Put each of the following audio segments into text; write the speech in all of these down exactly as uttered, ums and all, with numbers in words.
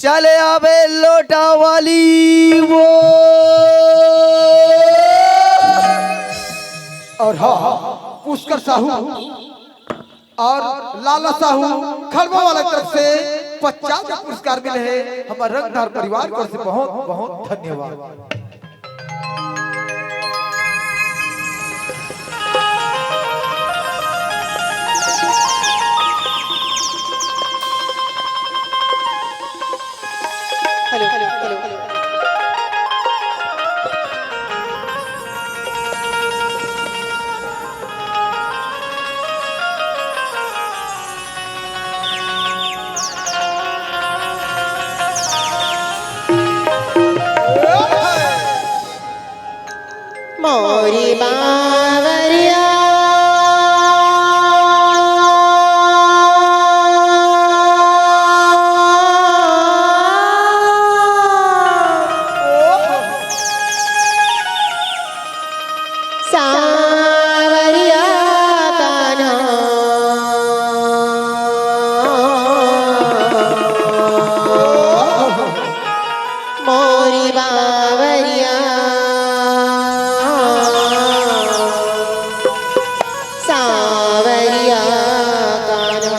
चले आवे लोटा वाली वो। और हाँ, पुष्कर साहू और लाला साहू खड़वा वाला तरफ से पचास के पुरस्कार मिले हे। हमर रंगदार परिवार को से बहुत बहुत धन्यवाद। Hello, hello, hello, hello. मोरी बावरिया। सांवरिया कान्हा। मोरी बावरिया। सांवरिया कान्हा।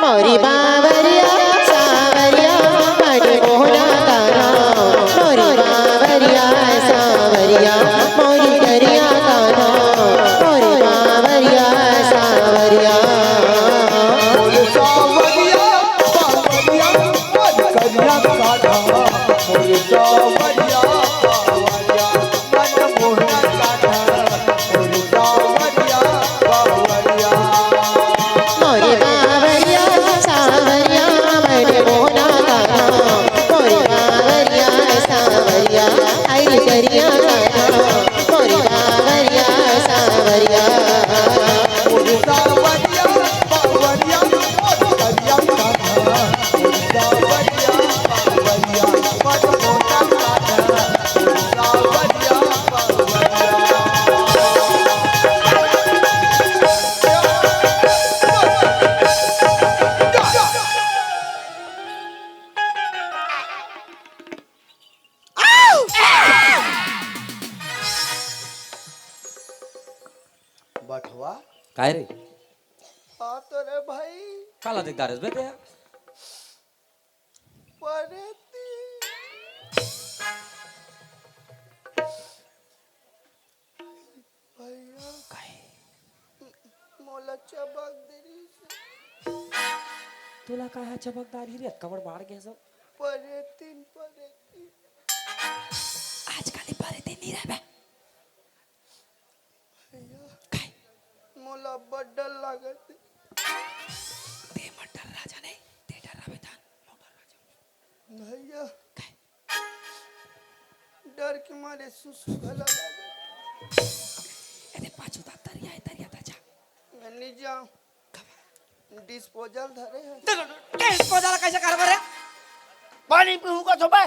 मोरी बावरिया सांवरिया, मन मोहना कान्हा। मोरी बावरिया सांवरिया, मोरी करिया कान्हा। मोरी बावरिया सांवरिया। बोल सांवरिया, सांवरिया, मन करिया कान्हा। बोल सांवरिया, सांवरिया, मन मोहना कान्हा। मोरे बावरिया सांवरिया, मन मोहना कान्हा। मोरे बावरिया सांवरिया, हरी करिया कान्हा। मोरे बावरिया सांवरिया। बठवा। काय रे? हाँ तो रे भाई। काला देखदा रेस बे ते? परेती। भैया। काय? मोला चबक दे रही से। तोला काय हा चबक डारही रे? अतका बड़ बाढ़ गे सब। परेतीन, परेतीन। आजकल ही परेतीन नहीं रहबे। भैया, काय? मोला अब्बड़ डर लागत हे। ते मत डर राजा, नहीं, ते डर रहे तन, मोर डर राजा। भैया, काय? डर के मारे सुसु घला लागत। एदे पाछू ता तरिया हे, तरिया ता जा। मैं नहीं जाऊँ। डिस्पोजल धरे हे। डिस्पोजल कैसे करबे रे? पानी पीहूँ का तो बे।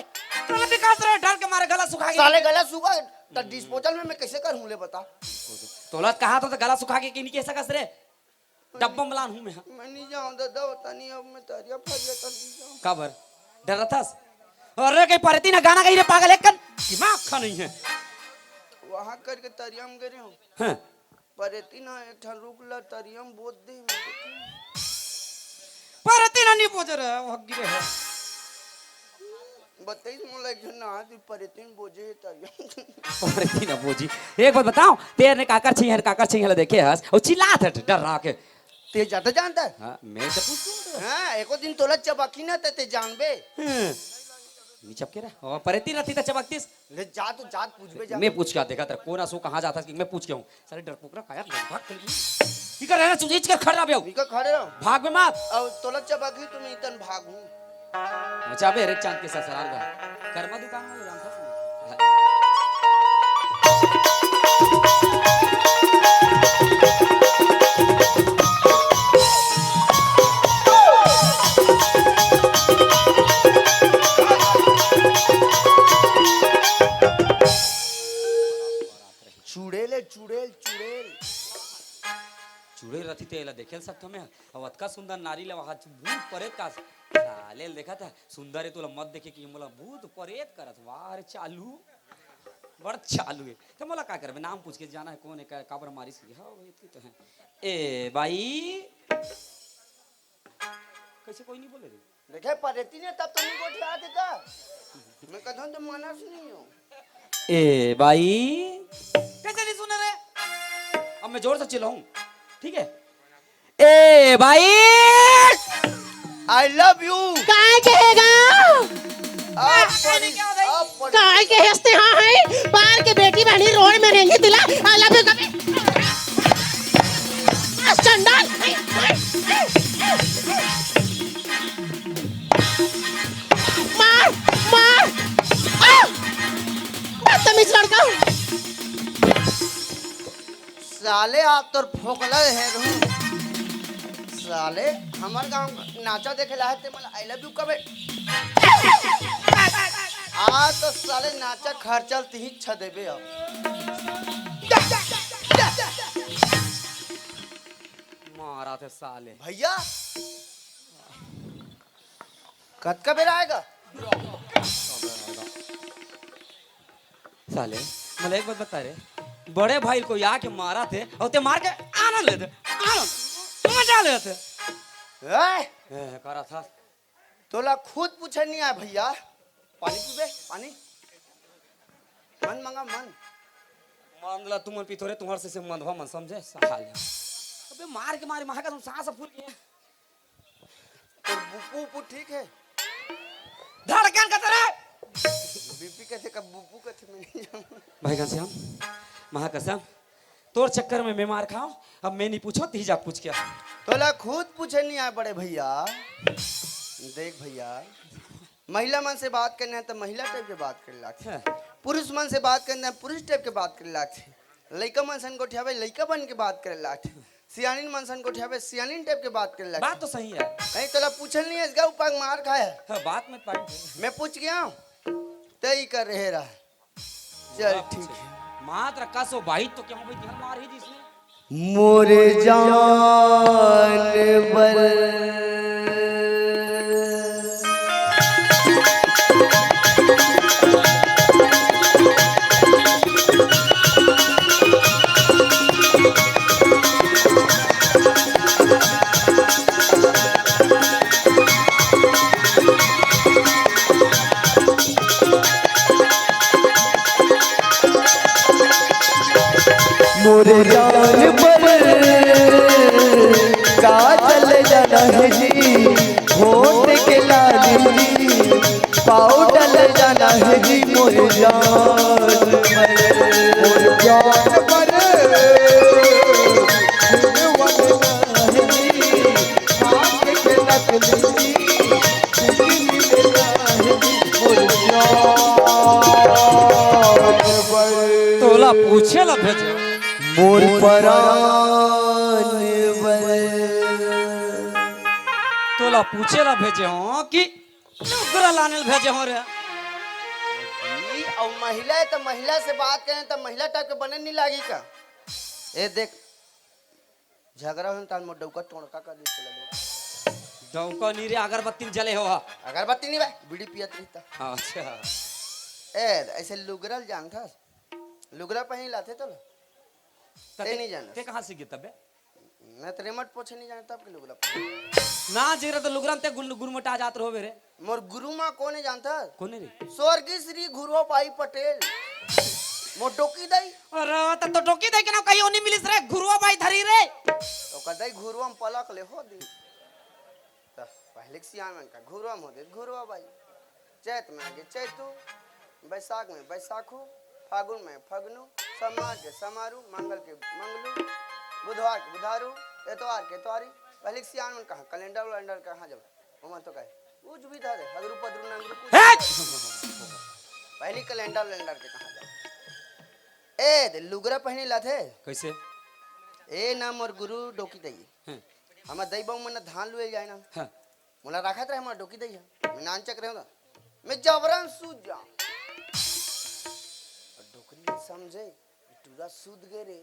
तोला विकास रे, डर के मारे गला सुखा गे। साले गला सुखा, त डिस्पोजल में मैं कैसे करहूँ ले बता? तोला कहा तो, तो गला सुखा गे कि नहीं कह सकस रे? डब्बा में लान हूँ मैं। मैं नहीं जाऊँ दादा, वतनी अब मैं तरिया फरिया कर नहीं जाऊँ। काबर? डरथस? अरे कहीं परेतीन गाना गाही रे पागल, एक कन दिमाग खा नहीं है। वहाँ करके तरिया में गिरे हूँ। हाँ। परेतीन एक ठन रुख ला तरिया में बोज दे। परेतीन नहीं बोजे रे, वो गिरे है। बताइस मोला एक झन ना, तू परेतीन बोजे हे तरिया में। परेतीन बोजी। एक बात बताओ, तेरे ने काकर छई हन, काकर छई हन ला देखे हस, और चिल्लात हट, डर रहा के। ते ज्यादा जानता है? हाँ, मैं तो पूछूं। हाँ, एको दिन तोला चबकी ना, ते, ते जानबे। हाँ। नहीं चबके रहा। और परेतीन रहती तो चबकतीस। ले जा तो जात पूछबे जा। मैं पूछ के देखा तेरा, कौन असो कहाँ जाता कि मैं पूछ के हूँ। सारे डरपोकरा का यार, भाग कर। इकर रहना, तू इचकर खड़ा रह बे। इकर खड़े रहो। भाग बे मत। अब तोला चबकी तो मैं इतन भागूं। अच्छा बे, रे चांद के ससुराल बा। कर्मा दुकान में जानता हूँ। चुड़ैल, चुड़ैल, चुड़ैल। चुड़ैल रहिथे त एला देखे ल सकथों मैं। अउ अतका सुंदर नारी ल वहाँ भूत परेत का, साले ल देखत हे सुंदर हे, तोला मत देखे कि मोला भूत परेत करत। वाह रे चालू, बड़ चालू हे। त मोला का करबे, नाम पूछ के जाना हे कोन हे, का, काबर मारिस हे। हाँ, वही तो हे। ए बाई, कइसे कोई नहीं बोले रे? देखे, परेती ने तब तो नहीं गोठिया देता। मैं कथन तो मानस नहीं हूँ। ए बाई, कइसे नहीं सुने रे? अब मैं जोर से चिल्लाऊं, ठीक है? ए बाई, I love you। काय कहेगा? अब पड़ी, अब पड़ी। काय के हंसते हाँ है? बाहर के बेटी बहनी रोड में रेंगी दिला, I love you कभी। चंडाल। मार, मार। आ! बदतमीज लड़का। साले, आप तोर फोकला हे रहूं। साले, हमर गांव नाचा देखे ला हे ते मला I love you कबे। आ तो साले नाचा खर्चल तिही छ देबे अब। मारा थे साले। भैया, कतका बेरा आएगा? साले, मला एक बात बता रे, बड़े भाई ल कोई आके मारथे, अउ ते मार के आनंद लेथे, आनंद, मजा लेथे। ए? ए, करा था। तोला खुद पूछे नहीं आए भैया, पानी पीबे, पानी? मन मंगा, मन। मन ला तुमन पीथो रे, तुम्हार से, से मंदवा मन समझे, साले। अबे मार के मारे, महा कसम सांस फूल गया। तोर बुपू उपू ठीक है? धड़कन कतरा? बीपी कथे का बुपू कथे, मैं नहीं जानूं। भाई घनश्याम, महाकसम, तोर चक्कर में मैं मार खाऊं, अब मैं नहीं पूछो, ती जा पूछ के। तोला खुद पूछे नहीं आए बड़े भैया। देख भैया, महिला मन से बात करना है तो महिला टाइप के बात करे लागथे। हाँ। पुरुष मन से बात करना है, पुरुष टाइप के बात करे लागथे। लइका मन सन गोठियाबे, लइका बन के बात करे लागथे। सियानिन मन सन गोठियाबे, सियानिन टाइप के बात करे लागथे। बात तो सही है। नहीं तोला पूछल नहीं है, इसका ऊपर मार खाए है। हाँ, बात में पॉइंट है। मैं पूछ गया हूँ, तय कर रहे रहा। चल, ठीक है। मात्र कसो भाई तो क्या भाई, घर मार ही जिसने। मोरे जान बर। मोरे जान पर काजल जाना है जी, होठ के लाली जी, पाउडर जाना है जी, मोरे जान पर। मोरे जान पर फूल वाला है जी, नाक के नकली जी, तोला पूछे ला भेजे। मोर परान बर। तोला पूछे ला भेजे हो कि लुगरा लाने ला भेजे हो रे? ई, अउ महिला है तो महिला से बात करें तो महिला टाइप के बने नहीं लागी का? ए देख, झगड़ा होन तान मोर डौका टोड़का कर दी चला दे। डौका नी रे, अगरबत्ती जले हो हा। अगरबत्ती नी बा, बीड़ी पियत रहिता। हाँ, अच्छा। ए, ऐसे लुगरा ल जानथस? लुगरा पहिन लाथे तोला? ते ते, नहीं जानस? ते कहाँ सीख गे तबे? मैं तो रेमट पोछे नहीं जानता, आपके लुगरा पहिन। ना जी रे, तो लुगरा ते गुल-, गुरमटा जात रहो बेरे। मोर गुरु माँ कोन हे जानथस? कोन हे रे? स्वर्गीय श्री घुरवा बाई पटेल। मोर डोकी दाई। अरे, त तो डोकी दाई के नाम कहीं नहीं मिलिस रे, घुरवा बाई धरी रे। ओकर दाई घुरवा में पलक ले हो दी। त पहले के सियान मन का घुरवा में हो दे, घुरवा बाई। चैत में आगे चैतू, बैसाख में बैसाखू, फागुन में फगनू, समार के समारू, मंगल के मंगलू, बुधवार के बुधारू, एतवार के एतवारी। पहले के सियान मन कहाँ कैलेंडर वैलेंडर कहाँ जब ओमन तो कहे, कुछ भी धरे, हगरू पदरू नंगरू कुछ। हे! पहली कैलेंडर वैलेंडर के कहाँ जाओ? ए, दे लुगरा पहिने लाथे। कैसे? ए ना मोर गुरु डोकी दई। हैं। हमर दई बाऊ मन धान लुए जाए ना। हाँ। मोला राखत रहे, मोला डोकी दई है। मैं नानचक रहे ना। मैं जबरन सूझ जाऊं। और डोकरी समझे, पूरा सूत गए रे।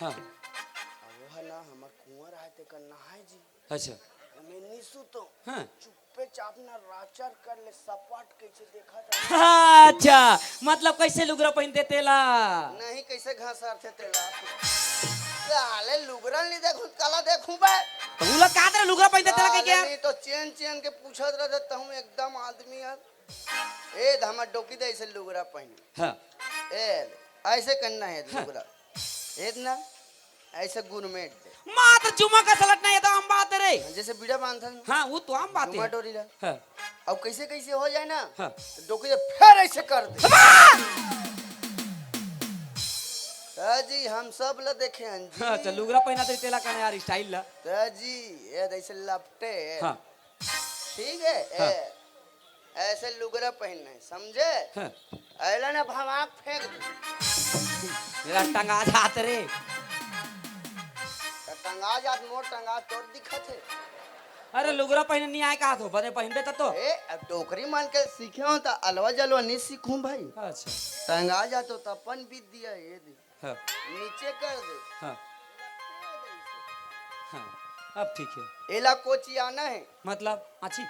हाँ। अब वो है ना, हमार कुंवर आए, तेकर नहाए जी। अच्छा। मैं नहीं सूतो। हाँ। चुप्पे चाप ना राचर कर ले, सपाट कैसे देखा था। अच्छा, मतलब कैसे लुगरा पहनते तेला? नहीं, कैसे घास आरथे तेला। साले लुगरा नहीं देखूं, काला देखूं बे। तो उन लोग का तरह लुगरा पहनते तेला के साले क्या? नहीं तो चेन चेन के पूछत रहते, तहूं एकदम आदमी यार। ए, हमर डोकी दे ऐसे लुगरा पहने। हाँ। ए, ऐसे करना है हाँ। लुगरा। ए ना, ऐसे गुरमेट दे। मात्र जुमा का सलट नहीं है तो हम बात रे। जैसे बीड़ा बांधन। हाँ, वो तो हम बात जुमा है। डोरी ला। हाँ। अब कैसे कैसे हो जाए ना, हाँ। तो डोकी दे फिर ऐसे कर दे। हाँ! तो जी, हम सब ला देखे हैं जी। हाँ, चल, लुगरा पहना तो तेला कहना यार, स्टाइल ला। तो जी, ये ऐसे लपटे। हाँ। ठीक है? हाँ। ए, ऐसे लुगरा पहनना है, समझे? हाँ। ऐला ना भवाक फेंक दे। मेरा टंगा जात रे। तो टंगा जात, मोर टंगा तोर दिखत है। अरे, लुगरा पहने नहीं आए कहा तो, बने पहनबे तब तो। ए, अब डोकरी मन के सीखे हो तो अलवा जलवा नहीं सीखूं भाई। अच्छा। टंगा जात तो अपन बीत दिया ये दिन। हाँ। नीचे कर दे। हाँ। हाँ, अब ठीक है। एला कोचियाना है। मतलब, आछी?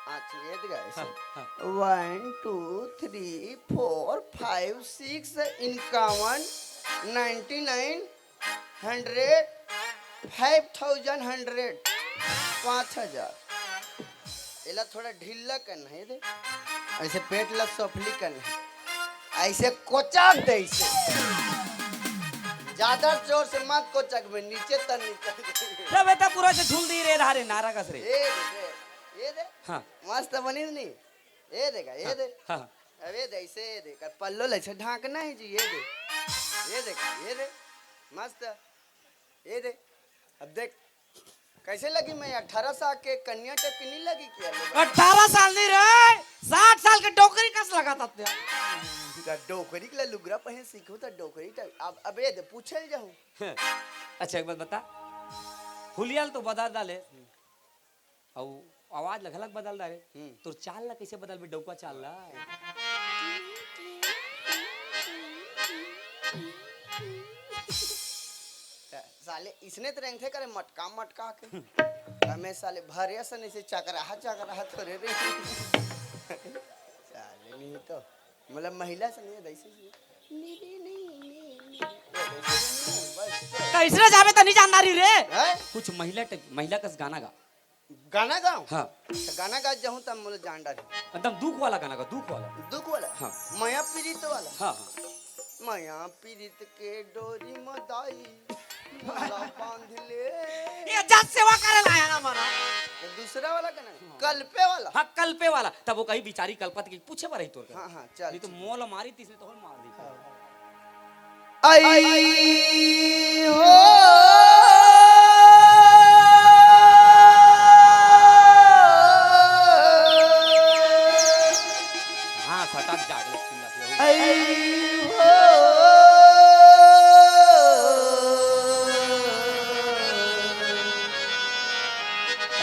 आछी, ये दिखा ऐसे। हाँ, हाँ। One, two, three, four, five, six, इक्यावन, ninety nine, hundred, five thousand hundred, पाँच हजार। एला थोड़ा ढीला करना है दे, ऐसे पेट ला सफली करना है, ऐसे कोचक दे इसे, ज्यादा जोर से मत कोचक में, नीचे तक निकल गई। तब बेटा पूरा से झूल दी रे धारे नारा कस रे। ये दे, ये दे, हाँ। मस्त बनी नहीं, ये देगा, ये हाँ, दे, हाँ। अब ये दे, इसे ये दे, कर पल्लो ले से ढांकना है जी, ये दे, ये दे, ये दे, मस्त, ये दे, अब देख, कैसे लगी मैं? अठारह साल के कन्या टाइप की नहीं लगी क्या? अठारह साल नहीं रे, साठ साल के डोकरी कस लगा था ते। का डोकरी के लुगरा पहन सीखो तो डोकरी टाइप। अब, अब ये दे, पूछल जाऊं। अच्छा, एक बात बता, हुलिया ल तो बदल डाले, अउ आवाज ला घलक बदल डाले, हम्म। तोर चाल ला कैसे बदलबे, डौका चाल ला? साले इसने तो रेंगथे करे मटका मटका के। हमें साले भरे असन इसे चकराहा चकराहा थोरे रे। साले नहीं तो, मतलब महिला से नहीं है, वैसे ही। नहीं, नहीं, नहीं, नहीं, नहीं। बस। कैसने जाबे त नहीं जानना रही रे। हैं? कुछ महिला ट-, महिला कस गाना गा। गाना गाऊं? हाँ। तो गाना गा जाऊं तब मुझे जान डाली। एकदम दुख वाला गाना गा, दुख वाला। दुख वाला? हाँ। मया पीरित वाला? हाँ, हाँ। मया पीरित के डोरी म दाई, मोला बांध ले। ये जस सेवा करे ला आया ना मारा। तो दूसरा वाला गाना? हाँ। कल्पे वाला? हाँ, कल्पे वाला। तब वो कही बिचारी कल्पत की पूछे बर ही तोर कर। हाँ, हाँ, चल, नहीं तो ठीक। मोल मारी तीसरे तो और मार दी। हाँ। आई हो। हाँ, सटक जाग लग सुन लग। आई हो।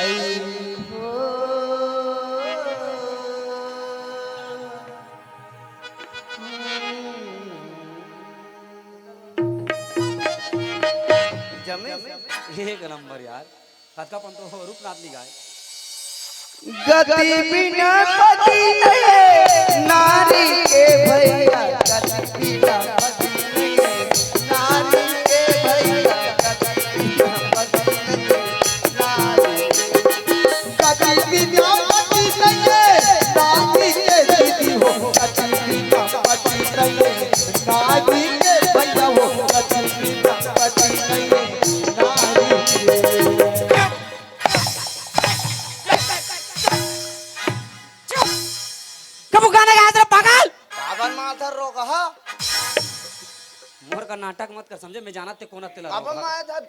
आई हो। जमे? एक नंबर यार। कतका पन तो रूपनाथ निगाय। गति बिना पति नहीं नारी के भैया, गति बिना पति नहीं नारी के भैया, गति बिना पति नहीं नारी के। गति बिना पति नहीं नारी के दीदी हो, गति बिना पति नहीं नारी के भैया हो, गति बिना पति नहीं नारी के। कबू गाना गाया तेरा पागल। पागल माथा रोग हा। मोर का नाटक मत कर, समझे? मैं जानत ते कोन तेला अब रोग हा। मैं था।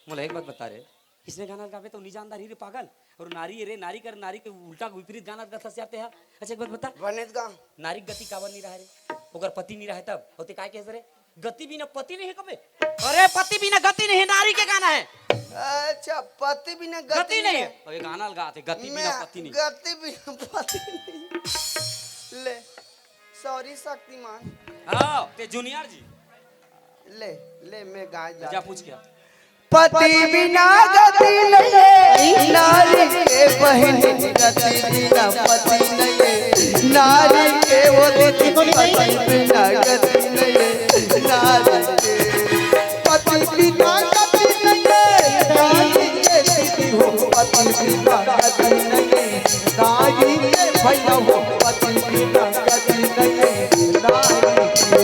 मोला एक बात बता रे, इसने गाना गावे तो नहीं जानता रही रे पागल। और नारी रे, नारी कर, नारी के उल्टा विपरीत गाना गा सकते हैं। अच्छा, एक बात बता। बने गा। नारी गति काबर नहीं रहा रे? ओकर पति नहीं रहे तब। होते काय कहे रे? गति बिना पति नहीं है कबे? अरे, पति बिना गति नहीं, नारी के गाना है। अच्छा, पति बिना गति गति नहीं नहीं है। है। अबे गाना लगा थे, गति बिना मैं पति नहीं। गति बिना पति नहीं। ले, सॉरी शक्तिमान। हाँ, ते जूनियर जी। ले, ले, मैं गाय जा। जा पूछ क्या? पति बिना गति नहीं, नारी के बहिनी गति बिना पति नहीं, नारी के वो दीदी पति बिना गति नहीं, नारी के पति बिना गति नहीं, नारी के दीदी हो पति बिना गति नहीं, नारी के भैया हो पति बिना गति नहीं, नारी के।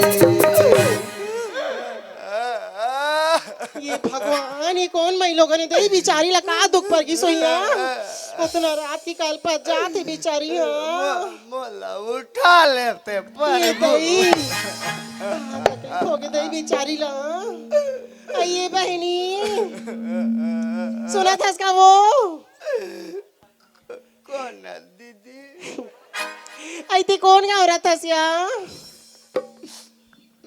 ये भगवान, ये कोन मई लोगन हे दई, बिचारी ला का दुख पर गिस होही? अतना रात के कलपत जात हे बिचारी। हाँ, मोला उठा लेते ये प्रभु। दई, का तकलीफ होगे दई बिचारी ला। अई ये बहिनी, सुनत हस का वो? कोन दीदी? अई ते कोन गाँव रथस या?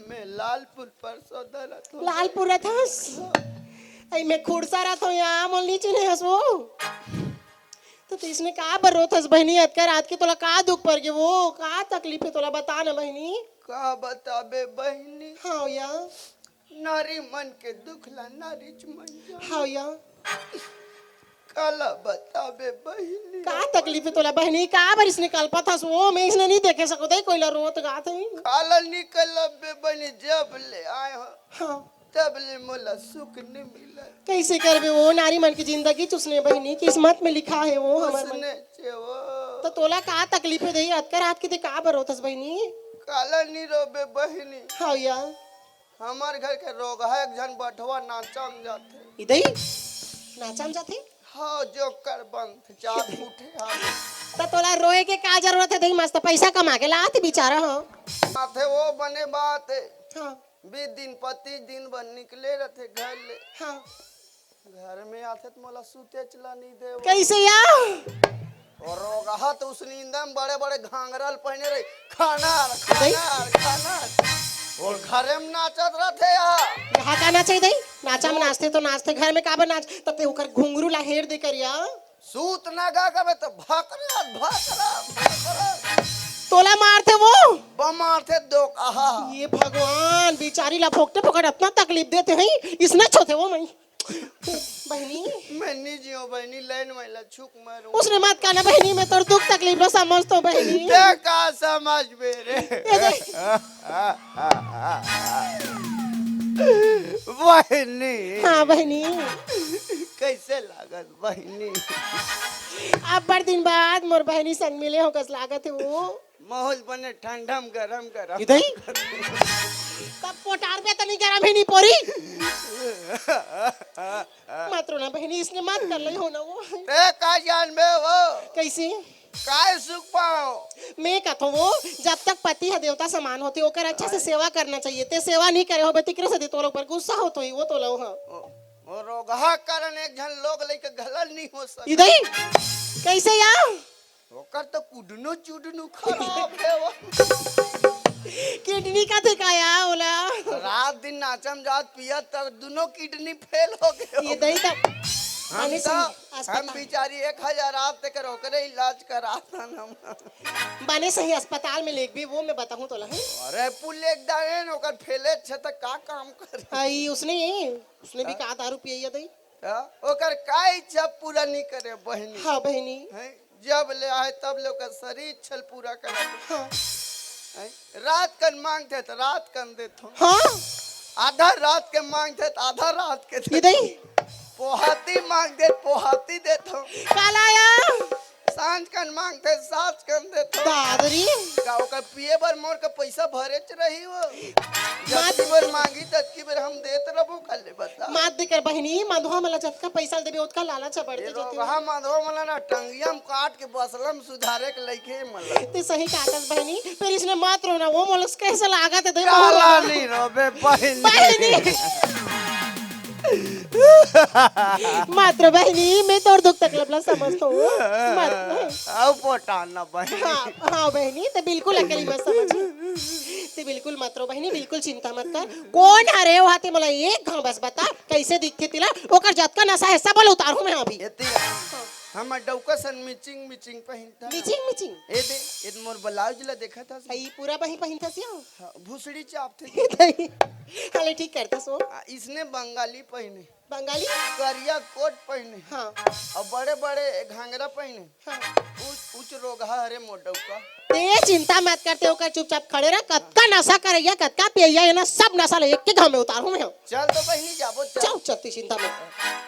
मैं लालपुर परसौदा रथों। लालपुर रथस? अई मैं खुड़सा रथों या, मोल नी चिन्हे हस वो। त तइसने का बर रोथस बहिनी, अतका रात के तोला का दुख पर गे वो? का तकलीफ हे तोला, बता ना बहिनी। का बताबे बहिनी? हाँ या। नारी मन के दुख ला नारीच मन जाने। हाँ या। काला बताबे बहिनी। का तकलीफ हे तोला बहिनी? का बर इसने कलपत हस वो? मैं इसने नी देखे सको दई, कोई ला रोत गात हे। काला नी कलपबे बहिनी, जब ले आए हो, हाँ। तब ले मोला सुख नी मिला। कइसे करबे वो? नारी मन के जिंदगी च उसने बहिनी, किस्मत में लिखा हे वो हमर मन। उसने चे वो। त तोला का तकलीफ हे दई? अतका रात के ते का बर रोथस बहिनी? काला नी रोबे बहिनी। हाँ या। हमर घर के रोगहा एक झन बठवा नाचा म जाथे। ई दई? नाचा म जाथे? हाँ, जोकर बनथे, चार फुट हे, हाँ। त तोला रोए के का जरूरत हे दई? मस्त पैसा कमा के लात बिचारा हो। आथे वो बने बात हे। हाँ। बीस दिन, पच्चीस दिन बर निकले रथे घर ले। हाँ। घर में आथे त मोला सुते चला नी देवय। कइसे या? अउ रोगहा त उसने एकदम बड़े-बड़े घाघरा ल पहिने रही, खाना, खाना, खाना। अउ घरे में नाचत रथे या। कहाँ का नाचे दई? नाचा में नाचथे त नाचथे, घर में काबर नाच? त ते ओकर घुंघरू ला हेर दे कर या। सूत ना गा कबे त भकरा, भकरा, भकरा। तोला मारथे वो? बा मारथे दो कहा। ये भगवान, बिचारी ला फोकटे फोकट अतना तकलीफ देथे हई, इसने छोथे वो मई। बहिनी। मैं नी जियो बहिनी, लाइन में ला छुक मारूं। उसने मत कहना बहिनी, मैं तोर दुख तकलीफ ला समझतो बहिनी। ते का समझबे रे? ये देख। बहिनी। हाँ बहिनी। कइसे लागत बहिनी? अब्बड़ दिन बाद मोर बहिनी संग मिले हो, कस लागत हे वो। माहौल बने ठंडम गरम गरम। ई दई? तब पोटार पे तनी गरम हे नी पोरी। मत रोना बहिनी, इसने मत कर लई हो ना वो। ते का जानबे वो? कइसे? काय सुख पाओ? मैं कथों वो, जब तक पति ह देवता समान होथे, ओकर अच्छा से सेवा करना चाहिए। ते सेवा नी करे होबे, तेकरे सेती तोर ऊपर गुस्सा होत होही वो तोला ह। ओ, ओ रोगहा कारण एक झन लोग लइके घला नी हो सके। ई दई? कइसे या? ओकर तो कुडनो चुडनो खराब हे वो। किडनी का थे का या ओला? रात दिन नाचा म जात पियत त दुनो किडनी फेल होगे। ये दई त हम बने तो, सही हम अस्पताल। बिचारी एक हजार आत तेकर ओकरे इलाज करात हन हम। बने सही अस्पताल में लेगबे वो मैं बताहूँ तोला, हैं? अरे पुल एक दाएन ओकर फेले छ त का काम करे? अई उसने, उसने भी का दारू पिए या दई? हाँ, ओकर का इच्छा पूरा नी करे बहिनी? हाँ बहिनी। हैं? जब ले आए तब ले ओकर सरी इच्छा ल पूरा करे। हाँ। हैं? रात कन मांगथे त रात कन देथों। हाँ। आधा रात के मांगथे त आधा रात के ये देथों। दई? पोहाती मांगथे त पोहाती देथों। काला या? सांझ कन मांगथे, सांझ कन देथों। दादरी। का ओकर पिए बर मोर के पइसा भरेच रही वो? जतकी बेर मांगी, ततकी बेर हम देत रबो, कर ले बता। मत दे कर बहिनी, मधुआ मन ला जतका पइसा ल देबे, ओतका लालच ह बढ़ते ये जथे। रोगहा मधुआ मन ला ना, टंगिया म काट के बसला म सुधारे के लइके मन ला। ते सही काटस बहिनी, फेर इसने मत रोना, वो मोला कइसे लागत हे, दे काला मोला। नी रोबे बहिनी। बहिनी। मत रो बहिनी, मैं तोर दुख तकलीफ ला समझथों। मत। अउ पोटान ना बहिनी। हाँ, हाँ बहिनी, ते बिल्कुल अकेली मत समझ। ते बिल्कुल मत रो बहिनी, बिल्कुल चिंता मत कर। कोन हरे वो हा ते मोला एक घांव बस बता, कइसे दिखथे तेला? ओकर जतका नशा हे, सब ल उतारहूँ मैं अभी। एती। हाँ। हमर डउका सन मिचिंग मिचिंग पहिनता। मिचिंग मिचिंग। ए दे, ए मोर ब्लाउज ला देखत हस? ई पूरा बही पहिनथस या? हाँ, भुसड़ी चापथे। हाले ठीक करथस वो। आ, इसने बंगाली पहिने। बंगाली? करिया कोट पहिने। हाँ। अउ बड़े-बड़े घाघरा पहिने। हाँ। ऊंच, ऊंच रोगहा हरे मोर डउका। ते चिंता मत करते, ओकर चुपचाप खड़े रह। कतका नशा करइया, कतका पियइया, ये ना सब नशा ले एक के घाव में उतारूं मैं। चल तो बहिनी, जाबो, चल। चल, चल, तू चिंता मत कर।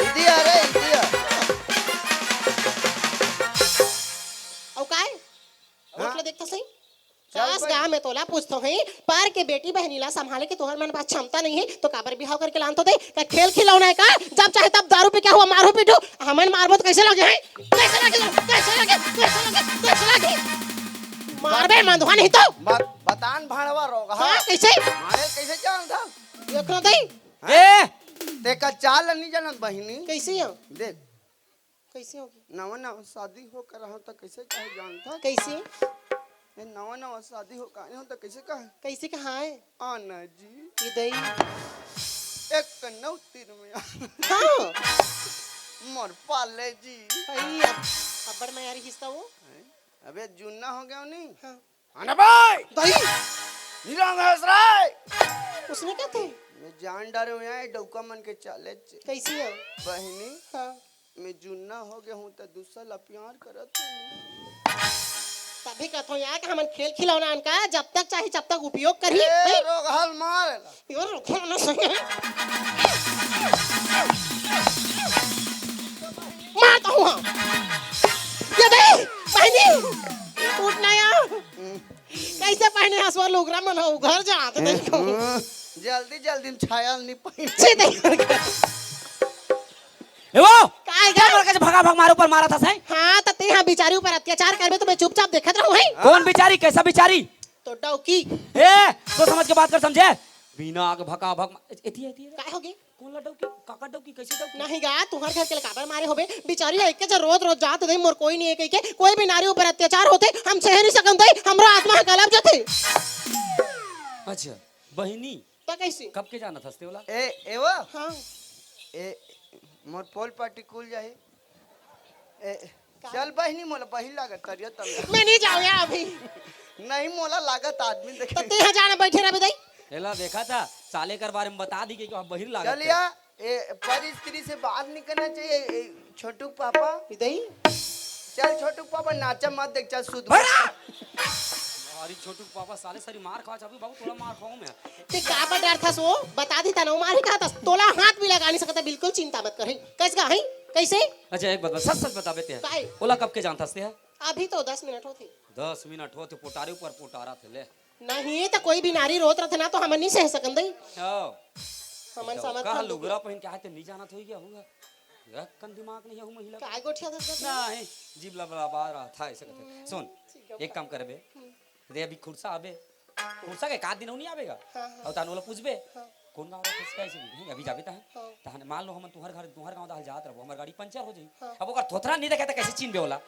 इदिया रे, इदिया। अउ काय? हाँ? ओटला देखता सही? चल कास भाई। गाँव में तोला पूछतो है, पर के बेटी बहनी ला संभाले के तोहर मन पास क्षमता नहीं है, तो काबर बिहाव करके लान तो दे? का खेल खिलौना है का? जब चाहे तब दारू पी के हुआ मारू पीटू, हमन मारबो तो कैसे लगे है? कैसे लगे? कैसे लगे? कैसे लगे? कैसे लगे? मारबे मंदवा नहीं तो। बत-, बतान भाड़वा रोग, हाँ? हाँ, कैसे? मारे कैसे जानत हस? देख ना दई। हाँ? ए! ते का चाल नहीं जानत बहिनी। कैसे हो? देख। कैसे होगी? नवा नवा शादी होकर रहा तो कैसे कहे जानत हस? कैसे? ए, नवा नवा शादी होकर आए हो तो कैसे कहे? कैसे कहा है? आना जी। ये दई। एक नौ तीन में आ। हाँ। मोर पाले जी। अई, अब, अब्बड़ मैं यारी हिस्सा वो। हैं? अबे जुन्ना हो गया नहीं? हाँ। आना भाई। दई। नीलाम हंस रहा है। उसने क्या थे? मैं जान डारे हूँ यार, डउका मन के चाले चे। कैसी है? बहिनी। हाँ। मैं जुन्ना हो गया हूँ तो दूसरा ला प्यार करत हूँ। तभी कहत हूँ यार कि हमन खेल खिलौना अनका जब तक चाही जब तक उपयोग करी। ए, हैं? रोगहल मार ला। यो रुको ना सही। मारता हूँ हाँ। ये दे, बहिनी, उठ ना यार। कैसे पहने हसुआ लुगरा मन हो, घर जा, तो देखो। हम्म, जल्दी, जल्दी में छाया नहीं पहन। छी, देखो। ए वो, काय क्या गा? बोल के भगा भग मारे ऊपर मारा था सही? हाँ, तो ते हाँ बिचारी ऊपर अत्याचार करबे तो मैं चुपचाप देखत रहूँ, हैं? कौन बिचारी, कैसा बिचारी? तो डौकी। ए, तो समझ के बात कर, समझे? बिना आग भका भक मा-, एती, एती, एती। काय होगे? कौन ला डौकी? काका डौकी? कैसे डौकी? नहीं गा, तुम्हारे घर के ले काबर मारे होबे? बिचारी है के जो रोज रोज जात दे, मोर कोई नहीं है कह के, कोई भी नारी ऊपर अत्याचार होते, हम सह नहीं सकन दे, हमरा आत्मा ह गलब जथे। अच्छा, बहिनी, तो कैसे? कब के जानत हस ते ओला? ए, ए वो? हाँ। ए, मोर पोल पार्टी कुल जाही। ए, का? चल बहिनी, मोला बहिर लागत तरिया तल। मैं नहीं जाऊँ यार अभी। नहीं, मोला लागत आदमी देखे। तो ते यहाँ जाना बैठे रह दई। एला देखा था, साले कर बारे में बता दी कि बहिर लागत चल है। या, ए, पर स्त्री से बात नहीं करना चाहिए, ए, छोटू पापा। इधर ही। चल छोटू पापा, नाचा मत देख, चल सुध बड़ा! अरे छोटू पापा, साले सारी मार खा, अभी बाबू थोड़ा मार खाऊं मैं। ते का पर डर था सो? बता देता ना, मारे कहा था, तोला हाथ भी लगा नहीं सकता, बिल्कुल चिंता मत कर, हैं? कैसे का, हैं? कैसे? अच्छा, एक बात बता, सच सच बताबे ते। काहे? ओला कब के जानत हस ते? अभी तो दस मिनट होत हे। दस मिनट होत हे, पोटारे ऊपर पोटारा थे ले। नहीं, तो कोई भी नारी रोत रथे ना, तो हमन नहीं सह सकन दई। हाँ। हमन तो समझ कहा सकन लुगरा दई। पहन के आए, ते नहीं जानत होई क्या हुआ? रक्कन दिमाग नहीं है महिला का। काय गोठिया दस दस नहीं, जीभ लबलबा रहा था, ऐसे कहते। हम्म, सुन, ठीक है, एक काम करबे। हम्म। रे, अभी खुरसा आबे। खुरसा के का दिन नहीं आबेगा? हाँ, हाँ। और तान ओला पूछबे? हाँ। कौन गाँव रहा, कैसे, कैसे नहीं? अभी जाबे तहन। हाँ। तहन मान लो, हमन तुहर घर, तुहर गाँव दहल जात रहबो, हमर गाड़ी पंचर हो जाई। हाँ। अब ओकर थोथरा नहीं देखे, त कैसे चिन्हबे ओला?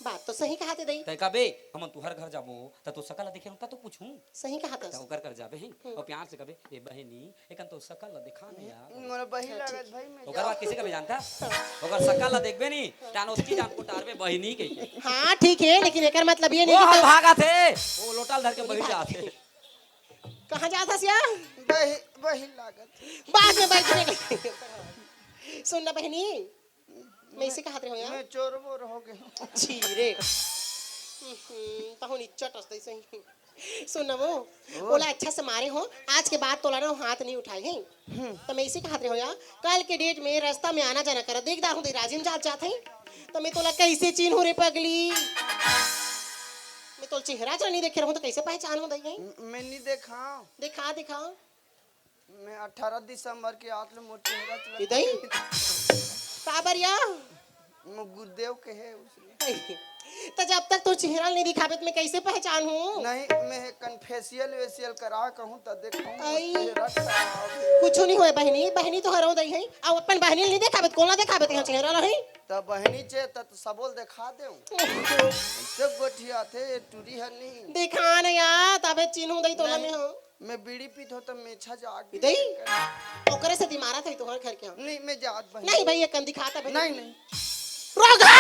बात तो सही कहा थे दई। तै कबे, हमन तुहर घर जाबो, त तो सकल ला देखे रहूं, त तो पूछूं। सही कहा त था। ओकर कर जाबे, हैं? हम्म। और प्यार से कबे, "ए बहिनी, एकन तो सकल ला दिखा ना यार।" मोर बहिर हाँ, लागत ठीक। भाई, मैं ओकर जाऊं। बाद किसे कबे जानता? हाँ। ओकर सकल ला देखबे नहीं, तान उसकी जान को टारबे बहिनी के। हाँ, ठीक है, लेकिन एकर मतलब ये नहीं वो कि हम तो भागा थे, वो लोटा ल धर के बहिर जात हे। कहाँ जात हस या? बहिर, बहिर लागत। बाद में बैठ के। सुन ना बहिनी, मैं इसे कहत रहे हो यार। मैं चोर वोर हो गया। छी रे। हम्म, तहु निच्चट रस्ते से ही। सुन ना वो, ओ। ओला अच्छा से मारे हो, आज के बाद तोला ना हाथ नहीं उठाए हैं। हम्म। तो मैं इसे कहत रहे हो यार, कल के डेट में रास्ता में आना जाना कर, देख दारू दे राजिम जात जात है। तो मैं तोला कैसे चिन्हूं रे पगली? मैं तोला चेहरा च नहीं देखे रहूं तो कैसे पहचान हो दई है? म-, मैं नहीं देखा। दिखा, दिखा। मैं अठारह दिसंबर के आत ले मोर चेहरा चला इदई? काबर या? मैं गुरुदेव के है उसने। तो जब तक तोर चेहरा नहीं दिखाबे तो मैं कैसे पहचान हूँ? नहीं, मैं कन्फेशियल वेशियल करा कहूँ तो देखूँ आई। चेहरा खराब है। कुछ नहीं होए बहनी, बहनी तो हरो दई है। अब अपन बहनी नहीं दिखाबे तो कौन दिखाबे तेरा चेहरा नहीं? त बहिनी चे, त, त सबोल देखा देव। सब गोठिया थे, टूरी हर नहीं। देखा न यार, तबे चिन्हू दई तोला मैं हो। मैं बीड़ी पीत हो त मेछा जाग दई। ओकरे से दिमारा था तोहर घर के। नहीं, मैं जात बहिनी। नहीं भई, ये कन दिखाता भई। नहीं, नहीं। रोगहा।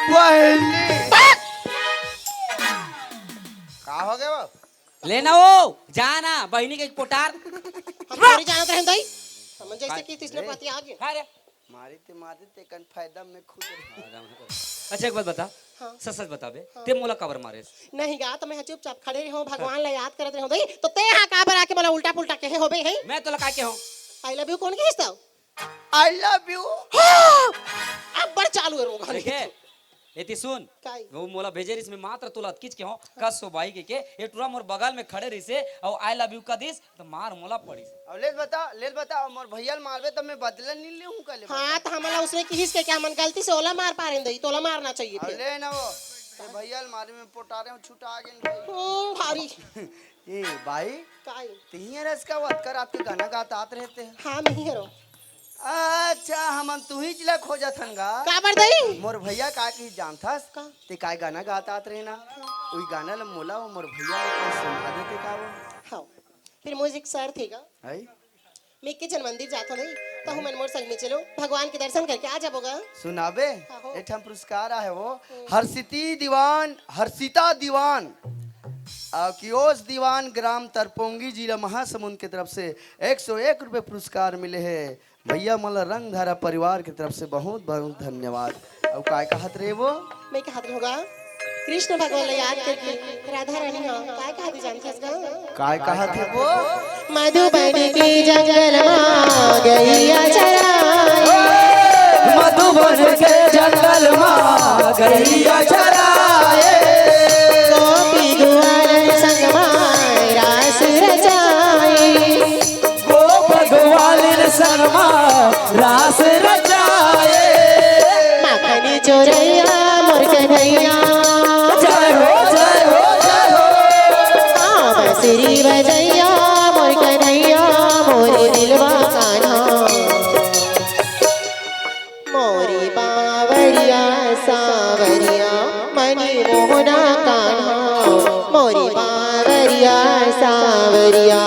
बहिनी। का हो गया बाबू? लेना हो, जाना, बहिनी के पोटार। हम थोड़ी जानत रहे दई। हमन जैसे काय? कि तीसरे पति आ गए। काय रे? मारी ते मारी ते कन फायदा में खुद रहे। अच्छा, एक बात बता। हाँ। सच सच बताबे, हाँ। ते मोला काबर मारेस? नहीं गा, तो मैं चुपचाप खड़े रहो, भगवान ला याद करत रहो दई, तो ते हा काबर आके मोला उल्टा पुल्टा कहे होबे है? मैं तोला का कहे हो? I love you कौन कहिस तव? I love you। हाँ! अब्बड़ चालू है रोगहा। देखे, एती सुन। काई? वो मोला भेजे रिस में मात्र तोला अतकीच के हो, कस हो बाई के, के, ये टूरा मोर बगल में खड़े रिसे, अउ I love you कह दिस, तो मार मोला पड़िस। अब ले बता, ले बता, मोर भैया ल मारबे त मैं बदला नहीं लेहूं का ले बता। हाँ, तो हमला उसने किहिस के, के हमन गलती से ओला मार पारेन दई, तोला मारना चाहिए अब थे। ले ना वो, ये भैया ल मारे में पोटारे हूं, छुटा गेन भाई। ओ, भारी। ए, बाई, काई? तिही रस का वतकर आपके गाना गात आत रहते हैं। हाँ, मैं ही हरो। अच्छा, हमन तुही जिला खोजत हन गा। काबर दई? मोर भैया का की जानथस? का? ते काय गाना गात आत रहे ना? उही गाना ल मोला अउ मोर भैया ल कोई सुना देते का वो? हाँ। फिर music sir थे का? है? मैं के जन मंदिर जात हो नहीं, तो हमन मोर संग में चलो, भगवान के दर्शन करके आ जाबो गा। सुनाबे? हाँ हो। एक ठन पुरस्कार आहे वो। हम्म। हर्षिती दीवान, हर्षिता दीवान, आ, कियोस दीवान, ग्राम तरपोंगी, जिला महासमुंद के तरफ से एक सौ एक रुपये पुरस्कार मिले हे। भैया मन ल रंगधारा परिवार के तरफ से बहुत बहुत धन्यवाद। अउ काय कहत रहे वो? मैं कहत रहूं गा, कृष्ण भगवान ल याद करके राधा रानी ह काय कहत हे जानथस गा? काय कहत हे वो? मधुबन के जंगल मा गैया चराए। मधुबन के जंगल मा गैया चराए। गोपी ग्वालन संग मा रास रचाए। गोप ग्वालिन संग मा रास रचाए। माखन चोरैया मोर कन्हैया। जय हो, जय हो, जय हो। हाँ, बांसुरी बजैया मोर कन्हैया, मोरे दिलवा कान्हा। मोरे बांवरिया सांवरिया, मनी मोहना कान्हा, मोरे बांवरिया सांवरिया।